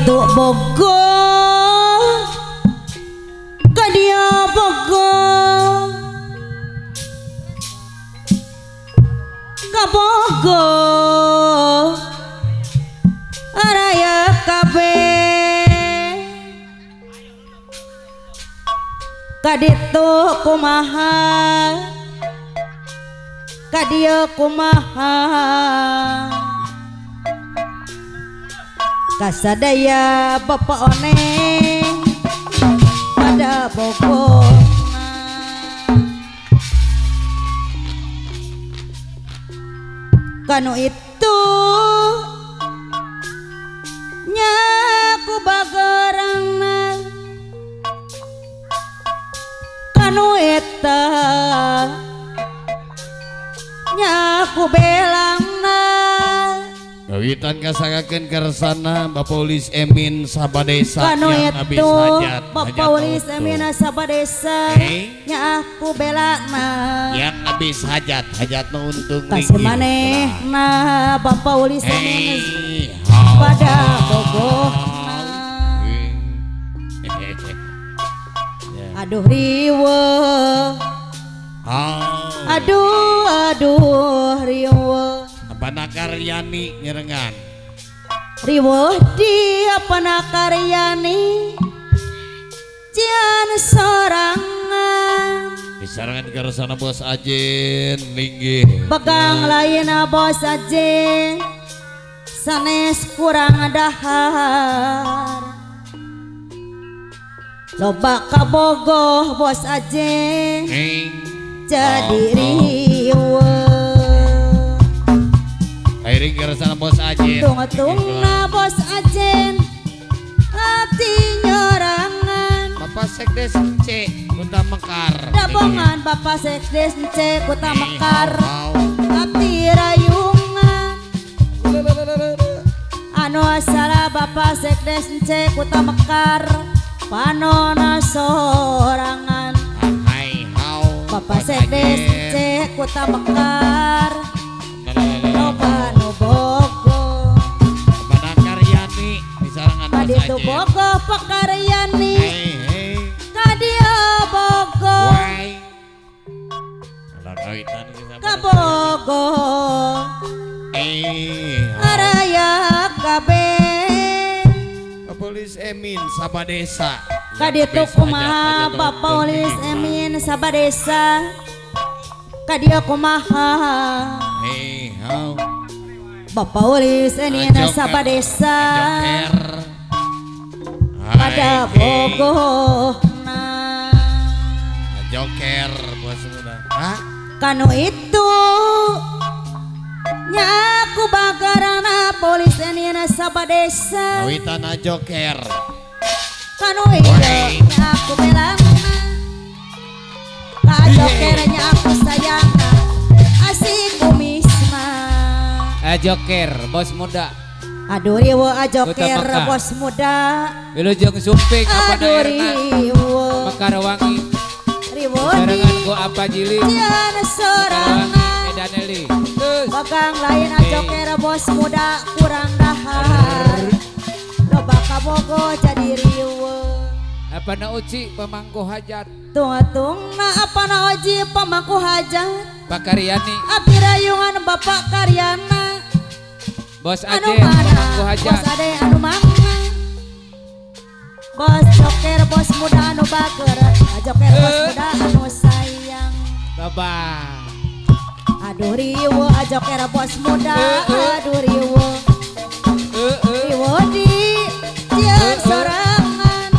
Kaditu bogo kadia bogo kabogo araya kabeh kaditu kumaha kadia kumaha kasadaya bapak oneng pada bogona kanu itu nyaku bagerangna kanu eta nyaku belangna. Kawitan kasagakeun kersana Bapak Ulis Emin Sabadesa yang habis hajat. Bapak Ulis Emin Sabadesa nya aku belana yang habis hajat, hajat nu untung linggih. Manehna Bapak Ulis Emin pada bogohna. Aduh riweuh. Aduh aduh riweuh. Panakaryani nyerengan riweuh dia panakaryani jian sorangan disarangan kersana bos ajen linggih begang lain bos ajen sanes kurang dahar loba kabogoh bos ajen jadi riweuh. Airing kersana bos ajen tung-tungna bos ajen hati nyorangan Bapak Sekdes C Kota Mekar dabongan Bapak Sekdes C Kota Mekar hati rayungan anu salah Bapak Sekdes C Kota Mekar panona sorangan Bapak Sekdes C Kota Mekar kaditu bogo pakaryani kadia bogo kabogo araya kabeh Polis Emin Sabadesa kaditu kumaha Bapak Polis Emin Sabadesa kadia kumaha Bapak Polis Emin Sabadesa pada bogohna joker bos muda kanu itu nyaku bagarana polis enina Sabadesa kawitana joker kanu itu nyaku belangna ka joker nyaku sayangna asik kumisma joker bos muda. Aduh riweuh ajoker bos muda wilujeng sumping apa aduh riweuh Mekarwangi riweuh sarengan ku apa jili jian sorangan Edaneli bagang lain ajoker bos muda kurang dahar loba kabogo jadi riweuh apa na uci pemangku hajat tung-tungna apa na oji pemangku hajat Pak Karyani abdi rayungan Bapak Karyana bos Ade pemangku hajat bos Ade anu mana bos joker bos muda anu bager joker bos muda anu sayang babah aduh riweuh joker bos muda aduh riweuh riweuh di jian sorangan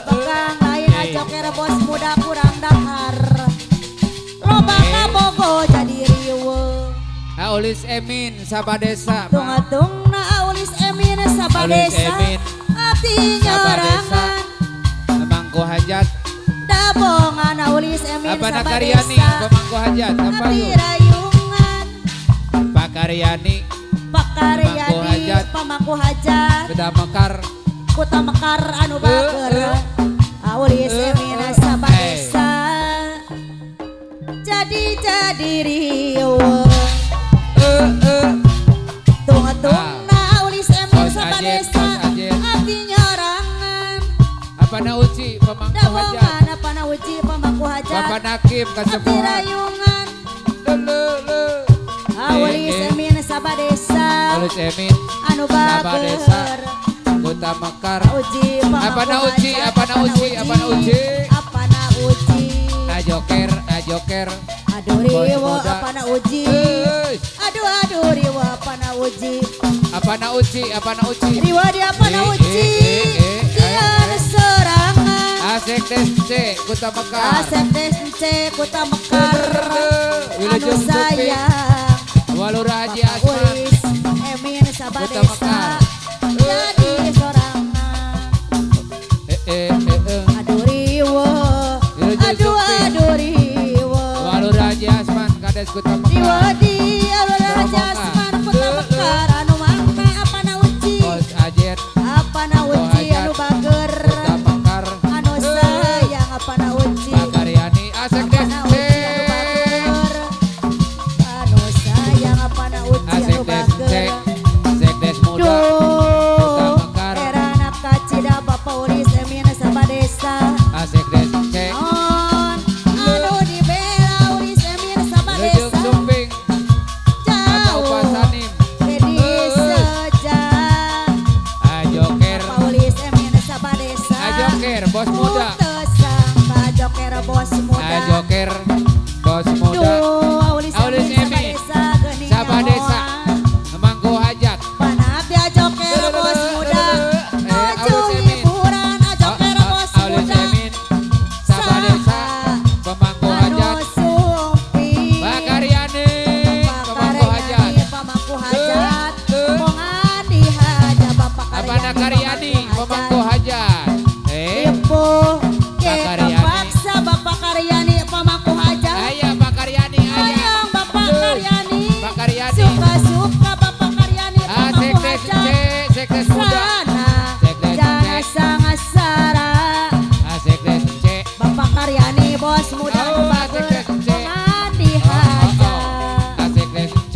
bakang lain joker bos muda kurang dahar loba kabogo jadi riweuh Aulis Emin Sabadesa tung-tungna Aulis Emin Sabadesa ati nyorangan pemangku hajat dabongan Aulis Emin Sabadesa pemangku hajat apa ati rayungan Pak Karyani Pak Karyani pemangku hajat Kota Mekar Kota Mekar anu bager Aulis Emin Sabadesa jadi riweuh tung-tungna Aulis Emin Sabadesa pamangku hajat. Bapak Nakim Abdi Kasepuhan. Rayungan. Lele. Aulis Emin Sabadesa. Aulis Emin anu Sabadesa. bager. Kota Mekar. Uji pamangku Apa na uji, hajat. apa na uji, apa na uji. Apa na uji. Ajoker, ajoker. Aduh riwo Bos muda. apa na uji. Euy. Aduh aduh riwo apa na uji. Apa na uji, apa na uji. Riwo di apa na Eh, uji. eh, eh, eh, Kian serangan. Asek DSC Kota Mekar. Asep DSC Kota Mekar. Anu Wilujeng Supi. sayang. Walura Haji Bapak Asman. Ulis Emin Kota Sabadesa. Mekar. Jadi sorangan. Eh eh eh eh. Aduh riwo. Wilujeng Aduh Supi. aduh riwo. Walura Haji Asman Kades Kota Riwo Mekar. di Alura Haji Rombongan. Asman Kota Mekar. Anu mangka apa na uji. Bos Ajet Apa na uji Hajat. anu bager. Kota Mekar. Anu sayang apa na uji. Pakaryani Asek Apa na DSC. uji anu bager. Anu sayang apa na uji Asek anu DSC. bager. Sekdes Muda. Kota Duh, Mekar. erana kacida Bapak Ulis Emin Sabadesa. Asek DSC. On, anu dibela Ulis Emin Wilujeng Sabadesa. Sumping. Bapak Jauh, Upasanim. Dedi Seja. Ajoker. Bapak Ulis Emin Sabadesa. Ajoker Bos Muda. Putus Joker bos muda. Ajoker Bos Muda. Duh, Aulis Aulis Emin Emin Sabadesa geuning Sabadesa. nyahoan. Mangku Hajat. Panabdi ajoker bos muda. Eh, Nuju Aulis Emin. hiburan ajoker bos Aulis muda. Emin. Sabadesa. Pemangku Anu Hajat. sumping. Bakaryani. Pemangku Hajat. Karyani pamangku hajat. Eh, eh. Mongan dihaja Bapak Abana Karyani. Pemangku Hajat. Hajat. Eh. Ripuh ke Pak Karyani. kepaksa Bapak Karyani pamangku hajat. Ayah Pak Karyani. Ayah. Sayang Bapak Eh. Karyani. Pak Karyani. Suka-suka Bapak Karyani Ah, pamangku Sekdes C, hajat. Sekdes Muda. Sana Sekdes C. jangan sangasara. Ah, Sekdes C. Bapak Karyani bos muda Oh, anu bager Sekdes C. mongan Oh, oh, oh. dihaja. Ah, Sekdes C.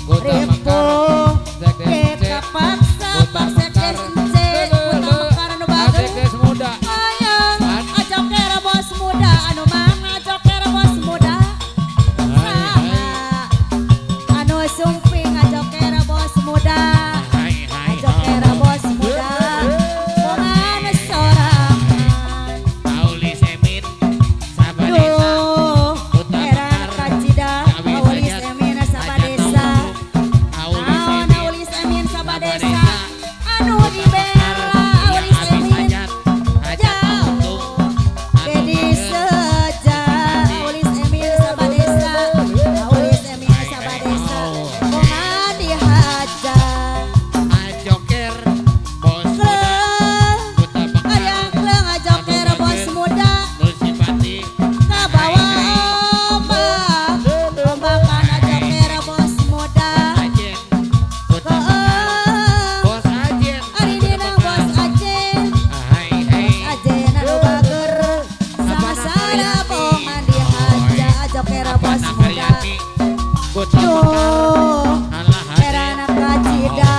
Kota Mekar. Ripuh Sekdes C. kepaksa Kota Pak Mekar. Sekdes C Kota Mekar anu Ah, bager. Sekdes Muda. Hayang An- ajoker bos muda anu mang ajoker bos muda. Hai hai Saha anu sumping ajoker bos muda. hai hai. Ajoker bos muda. Mongan sorangan. Aulis Emin Sabadesa. Duh, Kota eran Mekar. kacida Gawe Aulis hajat. Emin Hajat Sabadesa. Aulis Naon Emin Aulis Emin Sabadesa. Sabadesa. Anu Kota dibela Mekar. Aulis Yang habis Emin hajat. Hajat jauh. untung. Anu Dedi bager. Seja Aulis Emin Sabadesa. Aulis Emin Hai, hai, Sabadesa. oh. Mongan dihajar. Ajoker bos muda Kleng, Kota Mekar. ayang kleng ajoker Anu bos bager. muda. Nusipati. Kabawa ombak, ombakan ajoker bos muda. Ajen Kota Mekar. Keeng, Bos Ajen ari Kota dina Mekar. bos Aceh. Hai hai. Bos Aceh anu bager. Abana Sasara Karyani. bongan dihaja ajoker bos Abana muda. Karyani Kota Mekar. Duh, Alah Ajen. erana kacida.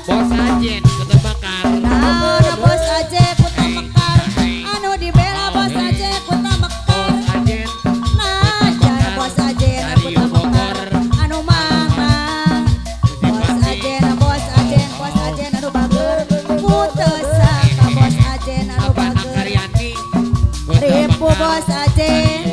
Bos Ajen Kota Mekar. Nah, bos Aceh Kota Mekar. Hai. Anu dibela bos Aceh Kota Mekar. Bos Ajen Nah, jan bos Aceh Dari Kota Mekar. Bogor. Anu mangga. Bos Ajen, bos Ajen, bos Ajen anu bager. Putus ka bos Ajen anu Abana bager. Karyani Kota Ripu Mekar. bos Ajen.